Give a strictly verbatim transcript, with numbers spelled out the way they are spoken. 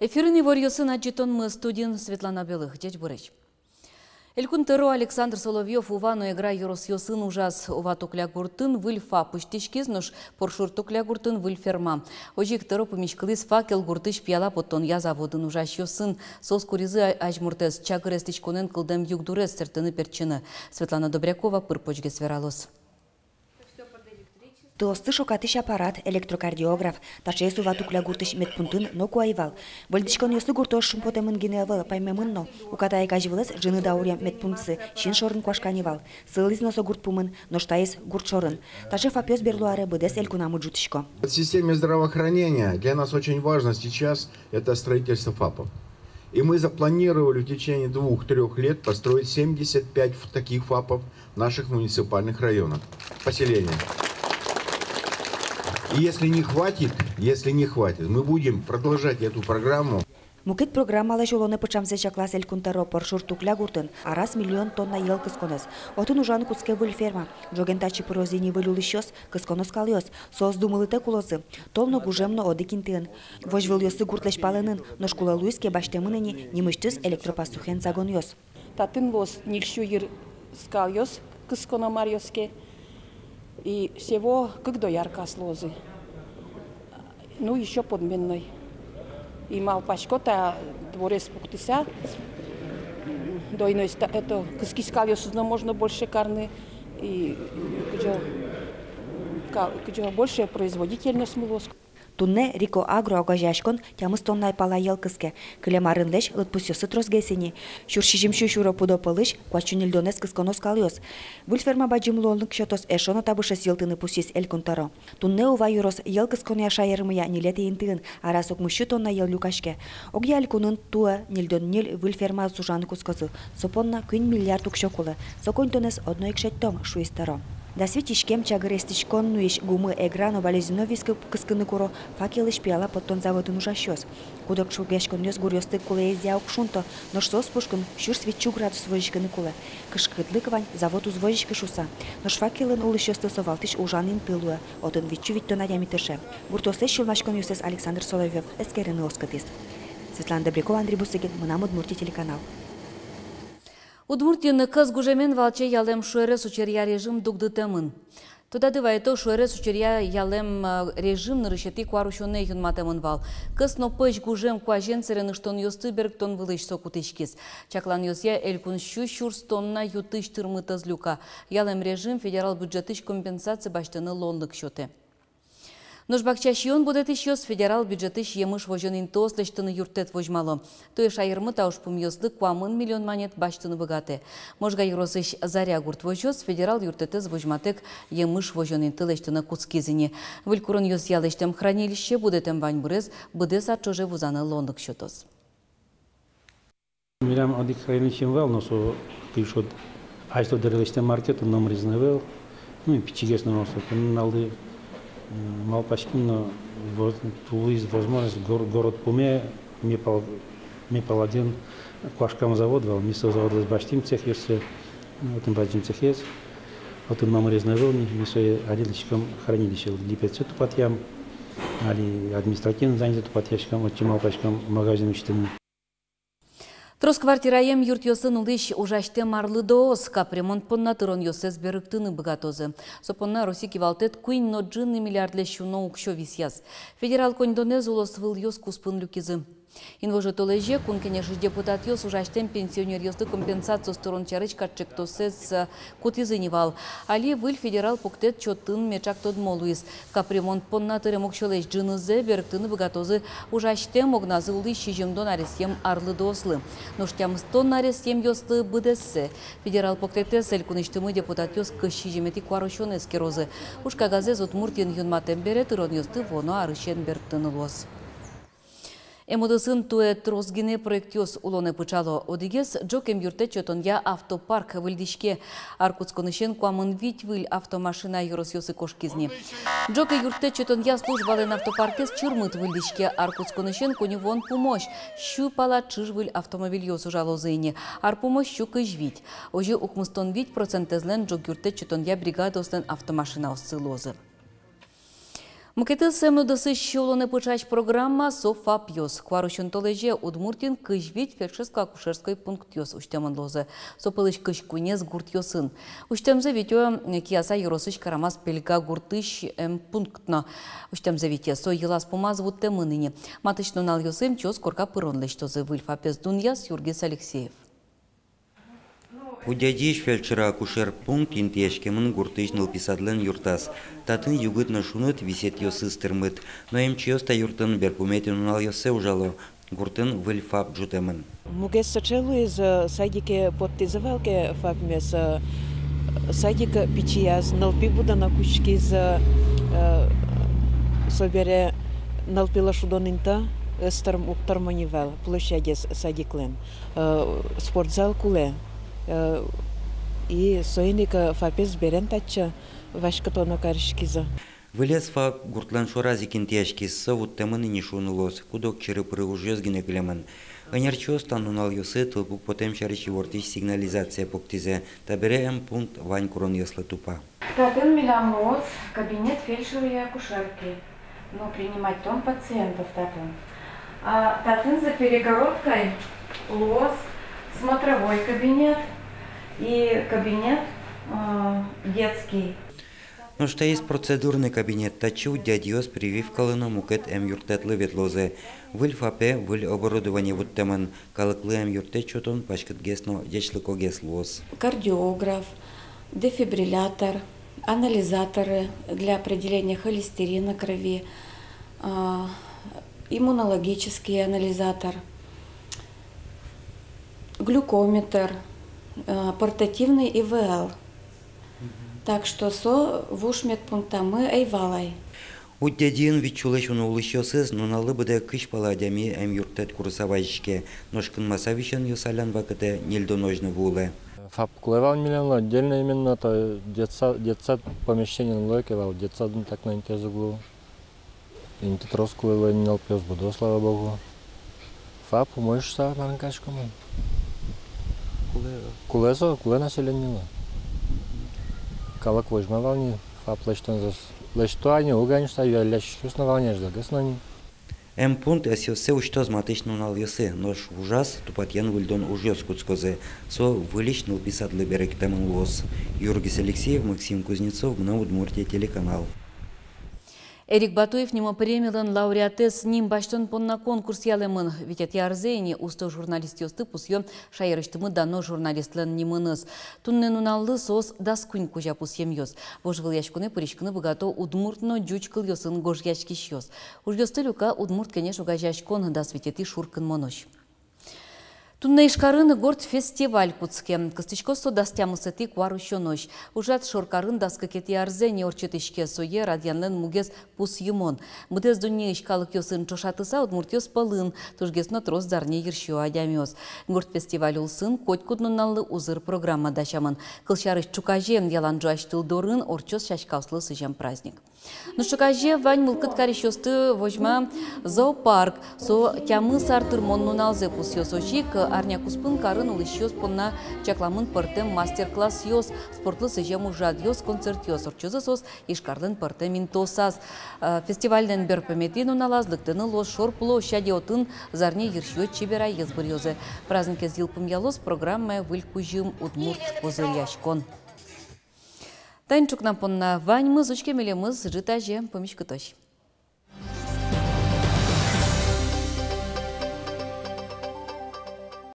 Эфирын иворъёсын адӟытонмы, студиын Светлана Белых. Ӟечбуресь! Элькун тӧро Александр Соловьёв Ува но Эгра ёросъёсын ужаз. Ува Тукля гуртын выль ФАП усьтӥськиз, нош Поршур Тукля гуртын выль ферма. Озьы ик тӧро пумиськылӥз «Факел» гуртысь пияла поттонъя заводын ужасьёсын. Соос куризы а-, азьмуртэз чагыр эстӥськонэн кылдэм югдурез сэртыны-пертчыны. Светлана Добрякова пыр-почгес вералоз. Тыосты шокатӥсь аппарат, электрокардиограф. Таӵеез Ува Тукля гуртысь медпунктын ноку ӧй вал. Выльдӥськонъёслы гуртоос шумпотэмын гинэ ӧвӧл, паймемын но. Уката ик азьвылэз ӝыны дауръям медпунктсы син шорын куашка ни вал. Сылӥз но со гурт пумын, нош таиз гурт шорын. Таӵе ФАПъёс берло аре быдэс элькунамы ӝутӥсько. В системе здравоохранения для нас очень важно сейчас это строительство ФАПов. И мы запланировали в течение двух-трёх лет построить семьдесят пять ф-, таких ФАПов в наших муниципальных районах, поселениях. И если не хватит, если не хватит, мы будем продолжать эту программу. Мукет программалэсь улонэ пыӵамзэ чаклаз Элькун тӧро. Поршур Тукля гуртын араз миллион тонна йӧл кысконэз. Отын ужаны кутске выль ферма. Ӝоген татчы пыроз ини выль улӥсьёс, кысконо скалъёс. Соос думылытэк улозы. Тол но, гужем но одӥг интыын. Возьвылъёссы гуртлэсь палэнын, нош кулэ луиз ке, басьтэмын ини нимысьтыз электропастухен загонъёс. Татын луоз ньыльсю йыр скалъёс, кысконо маръёс ке. И всего кык дояркаос луозы. Ну, ещё подменной. И малпасько, та дворец пуктыса, дойной ста-, это, кыски скалъёсыз но можно больше карны. И кыӵе ка-, кыӵе больше производительность луоз. Туннэ «Рико Агро» огазеяськон тямыс тонна пала йӧл кыске. Кылем арынлэсь лыдпусъёссы тросгес ини. Сюрс сизьымсю сюро пудо пӧлысь куатьсю ньыльдонэз кысконо скалъёс. Выль ферма бадӟым луонлык сётоз, эшшо но табышез йылтыны пусйиз Элькун тӧро. Туннэ Ува ёрос йӧл кысконъя шаермыя ньылетӥ интыын. Араз укмыссю тонна йӧл люкаське. Огъя элькунын туэ ньыльдон ньыль выль фермаос ужаны кутскозы. Со понна куинь миллиард уксё кулэ. Со коньдонэз одно ик шедьтом, шуиз тӧро. Дас вить иськем чагыр эстӥськон нуись гумы Эгра но Балезино вискы кыскыны куро «Факелысь» пияла поттон заводын ужасьёс. Куд-ог шугъяськонъёс гуръёсты кулэезъя уг шунто, нош соос пушкын сюрс витьсю градус возиськыны кулэ. Кышкытлык вань, завод уз возиськы шуыса. Нош «Факелын» улӥсьёслы со валтӥсь ужан инты луэ, отын витьсю витьтон адями тырше. Гуртъёслэсь сюлмаськонъёссэс Александр Соловьёв эскерыны оскытӥз. Светлана Добрякова, Андрей Бусыгин, «Мынам Удмуртие» телеканал. Удмуртиын кӧс гужемен валче ялэм шуэрес учыръя режим дугдытэмын. Тодады вайыто, шуэрес учыръя ялэм, э, режим нырысетӥ куарусёнэ юнматэмын вал. Кӧс но пӧсь гужем куазен сэрен ыштонъёсты берыктон вылысь со кутӥськиз. Чакланъёсъя, элькун сю сюрс тонна ю-тысь тырмыт ӧз люка. Ялэм режим федерал бюджетысь компенсация басьтыны луонлык сётэ. Нош бакча сиён будэтӥсьёс федерал бюджетысь емыш возён интыос лэсьтыны юрттэт возьмало. Туэ шаермы та ужпумъёслы куамын миллион манет басьтыны быгатэ. Можга ёросысь «Заря» гурт возёс федерал юрттэтэз возьматэк емыш возён инты лэсьтыны кутскиз ини. Выль куронъёсъя лэсьтэм хранилище будэтэм ваньбурез быдэс ар ӵоже вузаны луонлык сётоз. Милям одӥг хранилищем вал, но со кыӵе шуод, азьло дыре лэсьтэм маркет, номырез но ӧвӧл. Ну и пичигес но со. Туннэ нуналлы, э, малпаським но, воз-, туиз возможность гор-, город пуме, ми пал-, ми паладен куашкам завод вал, ми со заводэз басьтӥм, цехъёссэ, ну, отын бадӟым цехез, отын номырез но ӧвӧл ни, ми сое али лэсьтӥськом хранилище, липетсэ тупатъям, али административной зданиезэ тупатъяськом, отчы малпаськом магазин усьтыны. Трос квартираем юртъёсын улӥсь ужасьтэм арлыдоос капремонт понна тыронъёссэс берыктыны быгатозы. Со понна Россиысь кивалтэт куинь но ӝыны миллиардлэсь уно уксё висъяз. Федерал коньдонэз улосвылъёс куспын люкизы. Инвожо толэзе Кун Кенешысь депутатъёс ужасьтэм пенсионеръёслы компенсациос тырон сярысь катчектосэз, э, кутӥзы ни вал. Али выль федерал пуктэт чотын меӵак тодмо луиз. Капремонт понна тырем уксёлэсь ӝынызэ берыктыны быгатозы ужасьтэм огназы улӥсь сизьымдон аресъем арлыдоослы. Нош тямыстон аресъемъёслы быдэссэ. Федерал пуктэтэз элькунысьтымы депутатъёс кызь сизьыметӥ куарусёнэ эскерозы. Уж кагазэз Удмуртиын юнматэм бере тыронъёсты вуоно арысен берыктыны луоз. Эм удысын туэ трос гинэ проектъёс улонэ пыӵало. Одӥгез — ӝог эмъюрттэт сётонъя автопарк выльдӥське. Ар кутсконысен куамын вить выль автомашина ёросъёсы кошкиз ни. Ӝог эмъюрттэт сётонъя службалэн автопаркез чырмыт выльдӥське. Ар кутсконысен коньывуон пумозь сю пала ӵыж выль автомобильёс ужалозы ини. Ар пумозь сю кызь вить. Озьы укмыстон вить процентэзлэн ӝог юрттэт сётонъя бригадаослэн автомашинаоссы луозы. Мукетыз эмлудысысь улонэ пыӵась программа — со ФАПъёс. Куарусён толэзе Удмуртиын кызь вить фельдшерско-акушерской пунктъёс усьтэмын луозы. Со пӧлысь кызь куинез гуртъёсын. Усьтэмзэ витё Кияса ёросысь Карамас-Пельга гуртысь эмпункт но. Усьтэмзэ витё, со йылаз-пумаз вуттэмын ини. Матысь нуналъёсы эмчиос корка пырон лэсьтозы. Выль ФАПез дунъяз Юргис Алексеев. Удядиысь фельдшер-акушер пункт интыяськемын гуртысь нылпи садлэн юртаз. Татын югыт но шуныт висэтъёсыз тырмыт. Но эмчиос та юртын берпуметӥ нуналъёссэ ужало. Гуртын выль ФАП ӝутэмын. Мугез сыӵе луиз: садике поттӥзы вал ке ФАПмес, садик пичияз, нылпи будоно кутскиз, собере нылпилы шудон инты ӧз тырм-, уг тырмо ни вал, площадез садиклэн. Спортзал кулэ. И соин ик ФАПез берен татчы васькытоно кариськизы. Вылез ФАП гуртлэн шораз ик интыяськиз, со вуттэмын ини шуыны луоз, куд-ог чыры-пыры ужъёс гинэ кылемын. Ӧнерчиос та нуналъёсы тылпу потэм сярысь ивортӥсь сигнализация пуктӥзы. Табере эмпункт вань куронъёслы тупа. Татын милям луоз кабинет фельдшера и акушерки. Ну, принимать тон пациентов татын. А татын за перегородкой луоз смотровой кабинет и кабинет, э, детский. Нош таиз процедурный кабинет. Татчы удядьёс прививкалы но мукет эмъюрттэтлы ветлозы. Выль ФАПе выль оборудование вуттэмын. Калыклы эмъюрттэт сётон паськытгес но ӟечлыкогес луоз. Кардиограф, дефибриллятор, анализаторы для определения холестерина крови, а, иммунологический анализатор, глюкометр, а, портативный ИВЛ. Так что со вуж медпунктамы ӧй вал ай. Удядиын вить сюлэсь уно улӥсьёсыз нуналлы быдэ кызь пала адями эмъюрттэт курыса вазиське. Нош кынмаса висёнъёс алян вакытэ ньыльдонозь но вуылэ. ФАП кулэ вал милемлы отдельно, именно та детса-, детсад помещение но луэ ке вал, детсадын так но интыез уг лу. Инты трос кулэ луэ ни, нылпиос будо, слава богу. ФАП умой шуса, мар кариськомы. Кулэ. Кулэ со, кулэ населенилы. Калык возьма вал ни ФАП лэсьтонзэс. Лэсьто ини, уг ини шуса, юаллясьёс но вал ни, азьлогес но ни. Эмпункт ӧсъёссэ усьтоз матысь нуналъёсы, нош ужаз тупатъян-выльдон ужъёс кутскозы. Со выльысь нылпи садлы берыктэмын луоз. Юргис Алексеев, Максим Кузнецов, «Мынам Удмуртие» телеканал. Эрик Батуев нимо премилэн лауреатэз ним басьтон понна конкурс ялэмын. Витетӥ арзэ ини усто журналистъёсты пусъё шаерысьтымы дано журналистлэн нимыныз. Туннэ нуналлы соос дас куинь кузя пусъемъёс. Вожвылъяськонэ пыриськыны быгато удмурт но ӟуч кылъёсын гожъяськисьёс. Ужъёсты люка «Удмурт кенеш» огазеяськон дас витетӥ шуркынмонозь. Туннэ Ижкарын горд фестиваль кутске. Кыстӥськоз со дас тямысэтӥ куарусёнозь. Ужрад шоркарын дас кыкетӥ арзэ ини ортчытӥське, сое радъянлэн мугез пусйымон. Быдэс дуннеысь калыкъёсын ӵошатыса, удмуртъёс пӧлын тужгес но трос зарни йырсиё адямиос. Горд фестиваль улсын котькуд нуналлы узыр программа дасямын. Кылсярысь, ӵуказе ялан ӝуась тыл дорын ортчоз сяськаослы сӥзем праздник. Нош ӵуказе вань мылкыд карисьёсты возьма зоопарк. Со тямыс ар тырмон нуналзэ пусъёз. Озьы ик арня куспын карын улӥсьёс понна чакламын пӧртэм мастер-классъёс, спортлы сӥзем ужрадъёс, концертъёс. Ортчозы соос Ижкарлэн пӧртэм интыосаз. Э, фестивальлэн берпуметӥ нуналаз лыктыны луоз шор площаде, отын зарни йырсиё чебераез быръёзы. Праздникез йылпумъялоз программая выль кузьым — удмурт козыръяськон. Таин ӵукна понна ваньмыз. Учке милемыз ӝытазе. Пумиськытозь.